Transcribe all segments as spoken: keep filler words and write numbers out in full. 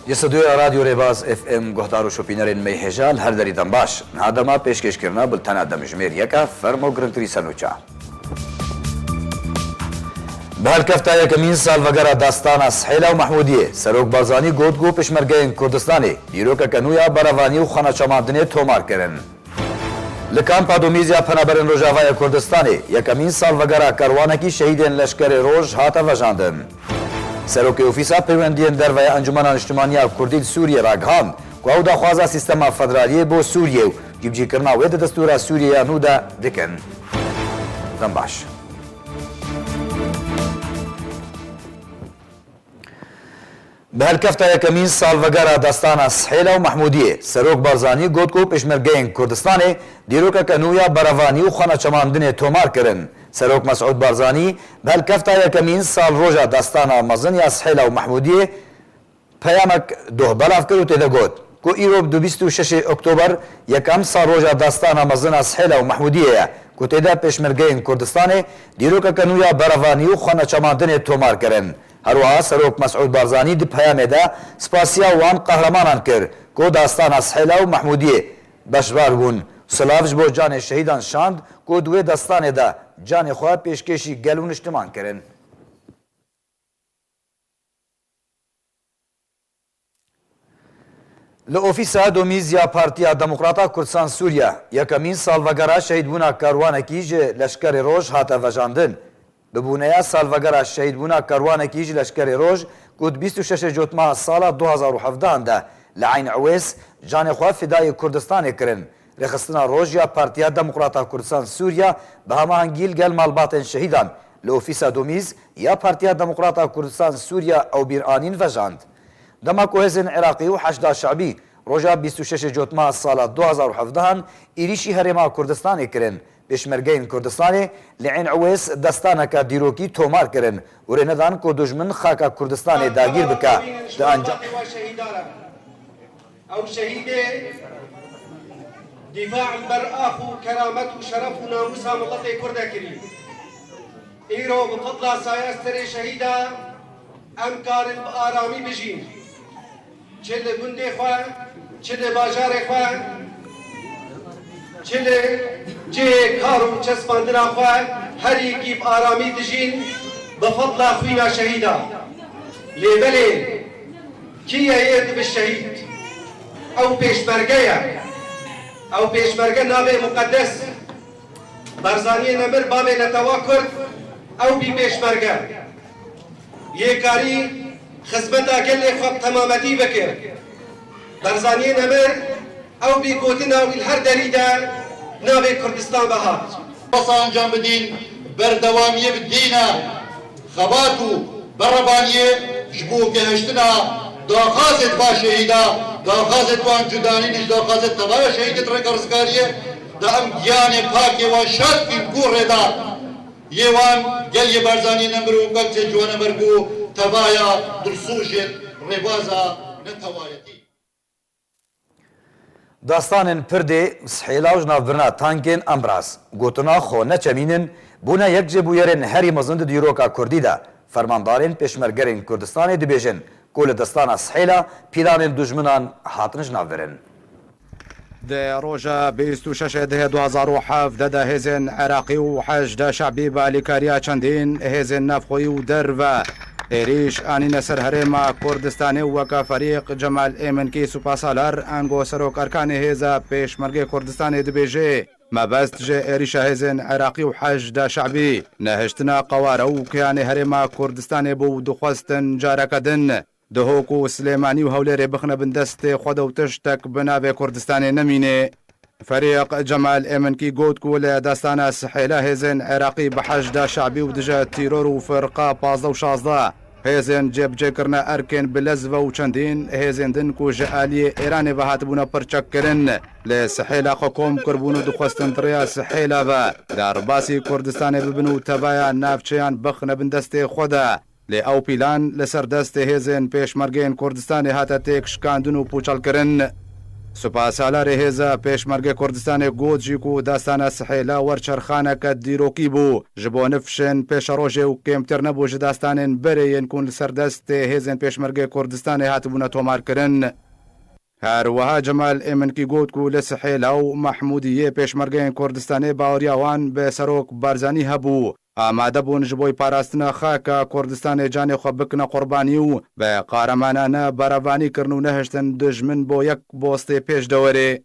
Ji stûdyoya Radyo Rêbaz F M guhdar û şopînerên me yê hêja li her derî dem baş. Niha dema pêşkêşkirina bultena demjimêr yek e, fermo girîngtirî sernûçe. Bi helkefta yekemîn salvegera dastana Sihêla û Mehmûdiyê, Serok Barzanî got ku pêşmergeyên Kurdistanê dîrokeke nû ya berevanî û xweneçemandinê tomar kirin. Li kampa Domîz ya Penaberên Rojavayê Kurdistanê yekemîn salvegera kerwanekî şehîdên Leşkerê Roj hate vejandin. Serokê Ofîsa Peywendiyên Derve ya Encûmena Niştimaniya Kurdî li Sûriyê ragihand ku ew daxwaza sîstema federaliyê bo Sûriyê û cîbicîkirina wê di destûra Sûriyê ya nû de dikin. Dem baş. Bi helkefta yekemîn salvegera destana Sihêla û Mehmûdiyê, Serok Barzanî got ku pêşmergeyên Kurdistanê dîrokeke nû ya berevanî û xweneçemandinê tomar kirin. Serok Mesûd Barzanî bi helkefta yekemîn salroja destana mezin ya Sihêla û Mehmûdiyê peyamek doh belav kir û tê de got ku îro bi bîst û şeş Oktober yekem salroja destana mezin a Sihêla û Mehmûdiyê ye ku tê de pêşmergeyên Kurdistanê dîrokeke nû ya berevanî û xweneçemandinê tomar kirin. Her wiha Serok Mesûd Barzanî di peyamê de spasiya wan qehremanan kir ku dastana Sihêla û Mehmûdiyê beşdar bûn. Silav ji bo canê şehîdan şand ku di wê destanê de canê xwe pêşkêşî gel û niştiman kirin. Li ofîsa domîz ya Partiya Demokrata Kurdistan Sûriye, yekemîn salvegera şehîdbûna karwanekî ji Leşkerê Roj hate vejandin. Bi bûneya salvegera şehîdbûna karwanekî ji Leşkerê Roj, ku di bîst û şeş Cotmeha sala du hazar û hevdehan de li Eyn Ewês canê xwe fidayê Kurdistanê kirin, Rêxistina Roj ya Partiya Demokrata Kurdistan Sûriye bi hemahengî li gel malbatên şehîdan li ofîsa domîz ya Partiya Demokrata Kurdistan Sûriye ew bîr anîn vejand. Dema ku hêzên Iraqî û Heşda Şebî roja bîst û şeş Cotmeha sala du hazar û hevdehan êrîşî Herêma Kurdistanê kirin, pêşmergeyên Kurdistanê li Eyn Ewês destaneke dîrokî tomar kirin û rê nedan ku dijmin xaka Kurdistanê dagîr bike. Di anca Ew şehîdê dîfa li ber ax û keramet û şeref û namûsa miletê Kurd e kirî. Îro bi fedla saya serê şehîda em karin bi aramî bijîn. Çi li gundê xwe, çi li bajarê xwe, çi li cihê kar û çespandina xwe her yekî bi aramî dijîn bi fedla xwîna şehîda. Lê belê, Kî ye yê dibe şehîd? Ew pêşmerge ye. Ew pêşmerge navê muqedes. Barzaniyê Nemir bavê netewa Kurd, ew bî pêşmerge. Yê karî xizmeta gelê xwe bi temametî bike. Barzaniyê Nemir, ew bî gotina wî li her derî de navê Kurdistan ve hat. Wasa encam bidîn, berdewamiyê bi dîne. Xebat û berevaniyê ji bo gehiştina daxazê di va şehîda, daxazê di wan cudanî, ji daxazê tevaya şehîdê di rêka rizgariyê de em giyanê pakê wan şad kîn ku rêda yê wan gel yê Barzanî Nemir û wek zê ciwane ber ku tevaya dilsûjê rêbaza netewayetî. Dastanên pirdê, Sihêla û ji navbirina tankên Ambraz, gotina xwe neçemînin, bûne yek ji bûyerên herî mezin di dîroka Kurdî de. Fermandarên pêşmergerên Kurdistanê dibêjin ku li destana Sihêla pîlanên dijminan hatin ji nav birin. Di roja bîst û şeş dihê du hazar û hevdeh de hêzên Iraqî û Heşda Şebî bi alîkariya çendîn hêzên navxweyî û derve êrîş anîne ser Herêma Kurdistanê û weke Ferîq Cemal Êminkî Supasalar, ango Serok Erkanê Hêza Pêşmergê Kurdistanê dibêje, mebest ji êrîşa hêzên Iraqî û Heşda Şebî, nehiştina qeware û kiyanê Herêma Kurdistanê bû û dixwestin careke din Duhok û Silêmanî û Hewlêrê bixine bin destê xwe de û tiştek bi navê Kurdistanê nemîne. Ferîq Cemal Êminkî got ku li destana Sihêla hêzên Iraqî bi Heşda Şebî û dije tîror û firqa pazdeh û şazdeh, hêzên cêbicêkirina erkên bi lez ve û çendîn hêzên din ku ji aliyê Îranê ve hatibûne pirçekkirin, li Sihêla xwe kom kiribûn û dixwestin di rêya Sihêla ve derbasî Kurdistanê bibin û tevaya navçeyan bixine bin destê xwe de. Lê ew pîlan li ser destê hêzên pêşmergeyên Kurdistanê hate têk şikandin û pûçelkirin. Sipasalarê Hêza Pêşmergê Kurdistanê got jî ku dastana Sihêla werçerxaneke dîrokî bû ji bo nifşên pêşerojê û kêmtir nebû ji dastanên berê yên ku li ser destê Hêzên Pêşmergê Kurdistanê hatibûne tomarkirin. Her wiha Cemal Êminkî got ku li Sihêla û Mehmûdiyê Pêşmergeyên Kurdistanê baweriya wan bi Serok Barzanî hebû. Amade bûn ji bo parastina xaka Kurdistanê canê xwe bikine qurbanî û bi qaremanane berevanî kirin û nehiştin dijmin bo yek postê pêş de were.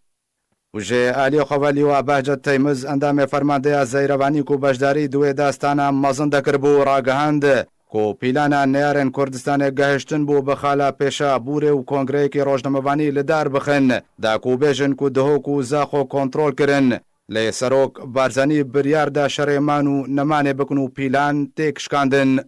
Û ji aliyê xwe ve Lîwa Behcet Teymiz, endamê fermandeya Zeyrevanî ku beşdarî di wê dastana mezin de kiribû, ragihand ku pîlana neyarên Kurdistanê gehiştin bû bi xala Pêşabûrê û kongreyekî rojnamevanî li dar bixin, da ku bêjin ku Dihok û Zaxo kontrol kirin. Lê Serok Barzanî biryar da şerê man û nemanê bikin û pîlan têk şikandin.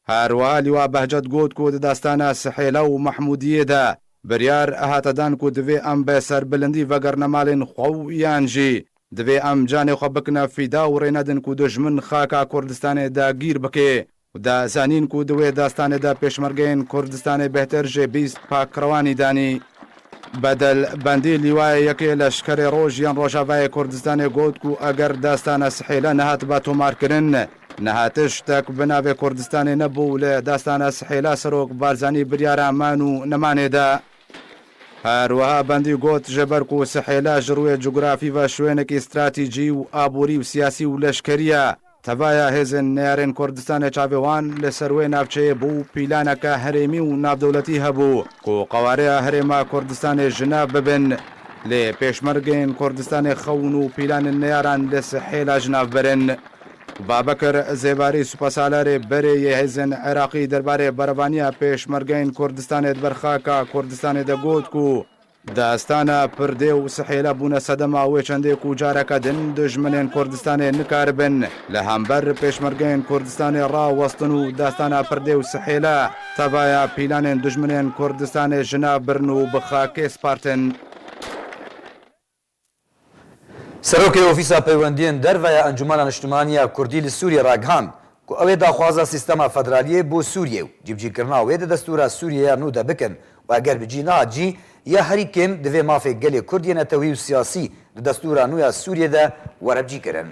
Her wiha Lîwa Behcet got ku di dastana Sihêla û Mehmûdiyê de biryar hate dan ku divê em bi serbilindî vegerine malên xwe û yan jî divê em canê xwe bikine fîda û rê nedin ku dijmin xaka Kurdistanê dagîr bike. Û da zanîn ku di wê dastanê de pêşmergeyên Kurdistanê bêhtir ji bîst pakrewanî danî. Bedel bendî Lîwayê Yekê Leşkerê Roj yên Rojavayê Kurdistanê got ku eger dastana Sihêla nehatiba tomarkirin, niha tiştek bi navê Kurdistanê nebû li dastana Sihêla Serok Barzanî biryara man û nemanê de. Her wiha bendî got, ji ber ku Sihêla ji rûyê cografî ve şwênekî stratejî û aborî û siyasî û leşkerî ye, tevaya hêzên neyarên Kurdistanê çavê wan li ser wê navçeyê bû û pîlaneke herêmî û navdewletî hebû ku qewareya herêma Kurdistanê ji nav bibin. Lê pêşmergeyên Kurdistanê xewn û pîlanên neyaran li Sihêla ji nav birin. Babekir Zêbarî, sipasalarê berê yê hêzên Iraqî derbarê berevaniya pêşmergeyên Kurdistanê di ber xaka Kurdistanê de got ku dastana Pirdê û Sihêla bûne sedema wê çendê ku careke din dijminên Kurdistanê nikaribin li hember pêşmergeyên Kurdistanê rawestin û dastana Pirdê û Sihêla tevaya pîlanên dijminên Kurdistanê ji nav birin û bi xakê spartin. Serokê Ofîsa Peywendiyên Derve ya Encûmena Niştimanî ya Kurdî li Sûriyê ragihand ku ew ê daxwaza sîstema federaliyê bo Sûriyê û cîbicîkirina wê di destûra Sûriyê ya nû de bikin û eger bi cî nehat jî ya herî kêm divê mafê gelê Kurd yê netewî û siyasî di destûra nû ya Sûriyê de were bicîkirin.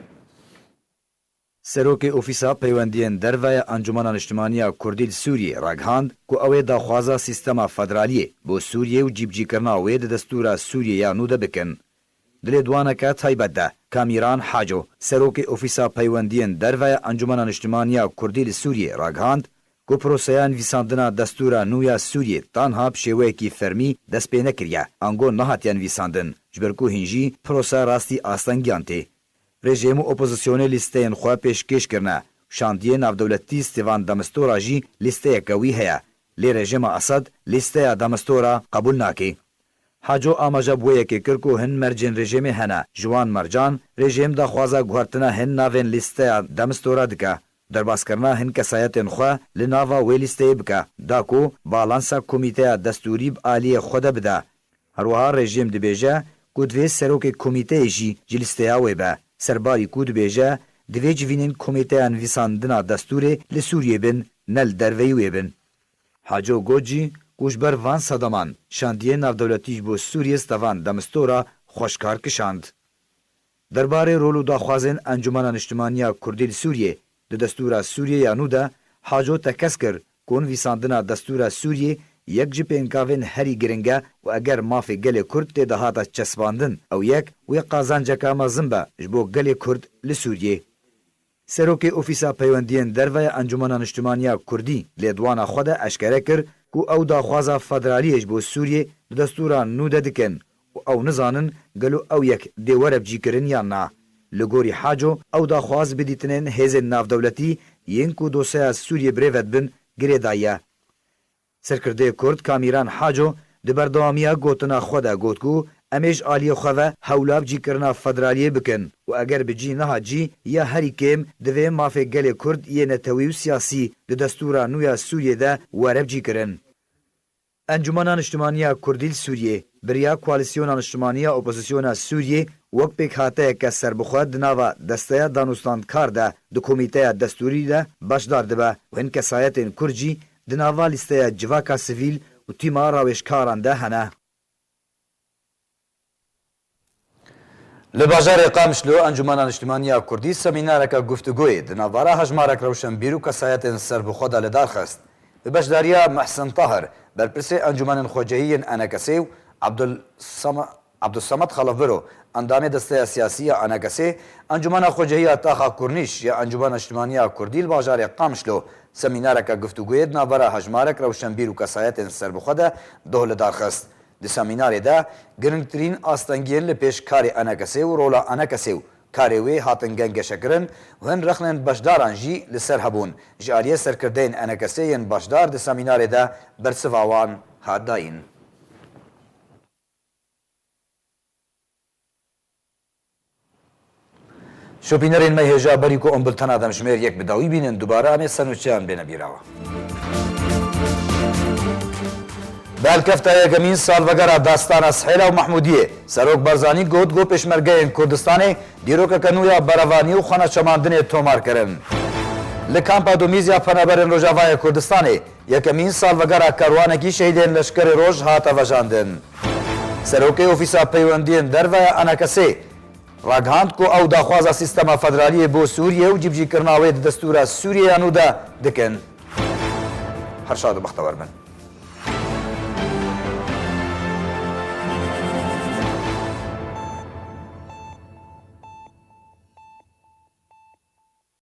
Serokê Ofîsa Peywendiyên Derve ya Encûmena Niştimanî ya Kurdî li Sûriyê ragihand ku ew ê daxwaza sîstema federaliyê bo Sûriyê û cîbicîkirina wê di destûra Sûriyê ya nû de bikin. Di lêdwaneke taybet de Kamîran Haco, Serokê Ofîsa Peywendiyên Derve ya Encûmena Niştimanî ya Kurdî li Sûriyê ragihand ku proseya nivîsandina destûra nû ya Sûriyê tanha bi şêweyekî fermî dest pê nekiriye, ango nehatiye nivîsandin, ji ber ku hîn jî prose rastî astengiyan tê. Rejîm û opozisyonê lîsteyên xwe pêşkêş kirine. Şandiyê navdewletî Stêvan Demistora jî lîsteyeke wî heye, lê rejîma Esed lîsteya Demistora qebûl nake. Haco amaje bi wê yekê kir ku hin mercên rejîmê hene, ji wan mercan rejîm daxwaza guhertina hin navên lîsteya Demistora dike, derbaskirina hin kesayetên xwe li nava wê lîsteyê bike, da ku balansa komîteya destûrî bi aliyê xwe de bide. Her wiha rejîm dibêje ku divê serokê komîteyê jî ji lîsteya wê be. Serbarî ku dibêje divê civînên komîteya nivîsandina destûrê li Sûriyê bin, ne li derveyî wê bin. Haco got jî ku ji ber van sedeman şandiyê navdewletî ji bo Sûriyê Stêvan Demistora xweşkar kişand. Derbarê rol û daxwazên Encûmena Niştimanî ya Kurdî li Sûriyê di destûra Sûriyê ya nû de Haco tekez kir ku nivîsandina destûra Sûriyê yek ji pêngavên herî giring e û eger mafê gelê Kurd tê de hate çesbandin, ew yek wê qazanceke mezin be ji bo gelê Kurd li Sûriyê. Serokê Ofîsa Peywendiyên Derve ya Encûmena Niştimanî ya Kurdî lêdwana xwe de eşkere kir ku ew daxwaza federaliyê ji bo Sûriyê di destûra nû de dikin û ew nizanin gelo ew yek dê were bicîkirin yan na. Li gorî Haco, ew daxwaz bi dîtinên hêzên navdewletî yên ku dosyeya Sûriyê bi rê ve dibin girêdayî ye. Serkirdeyê Kurd Kamîran Haco di berdewamiya gotina xwe de got ku em ê ji aliyê xwe ve hewla bicîkirina federaliyê bikin û eger bi cî nehat jî ya herî kêm divê mafê gelê Kurd yê netewî û siyasî di destûra nû ya Sûriyê de were bicîkirin. Encûmena Niştimanî ya Kurdî li Sûriyê bi riya Koalîsyona Niştimanî ya Opozisyona Sûriyê wek pêkhateyeke serbixwe di nava Desteya Danûstandkar de di Komîteya Destûrî de beşdar dibe û hin kesayetên Kurd jî di nava lîsteya civaka sivîl û tîma rawêjkaran de hene. Li bajarê Qamişlo Encûmena Niştimanî ya Kurdî semînareke guftûgoyê di navbera hejmarek rewşenbîr û kesayetên serbixwe de li dar xist. Bi beşdariya Mehsen Tahir, berpirsê Encûmenên Xwecihî yên ENKSê û Abdul Sama-, Abdulsamed Xelefbiro, endamê Desteya Siyasî ya ENKSê, Encûmena Xwecihî ya Taxa Kurnîş ya Encûmena Niştimanî ya Kurdî li bajarê Qamişlo semînareke guftûgoyê di navbera hejmarek rewşenbîr û kesayetên serbixwe de doh li dar xist. Di semînarê de girîngtirîn astengiyên li pêş karê ENKSê û rola ENKSê û karê wê hatin gengeşekirin û hin rexnên beşdaran jî li ser hebûn. Ji aliyê serkirdeyên ENKSê yên beşdar di semînarê de bersiva wan hat dayîn. Şopînerên me hêja berî ku em bultena demjimêr yek bi dawî bînin, dubare em ê ser nûçeyan bêne bîra we. Bi helkefta yekemîn salvegera dastana Sihêla û Mehmûdiyê, Serok Barzanî got ku pêşmergeyên Kurdistanê dîrokeke nû ya berevanî û xweneçemandinê tomar kirin. Li kampa Domîz ya Penaberên Rojavayê Kurdistanê, yekemîn salvegera karwanekî şehîdên Leşkerê Roj hate vejandin. Serokê Ofîsa Peywendiyên Derve ya ENKSê ragihand ku ew daxwaza sîstema federaliyê bo Sûriyê û cîbicîkirina wê di destûra Sûriyê ya nû de dikin. Her şad û bextewer bin.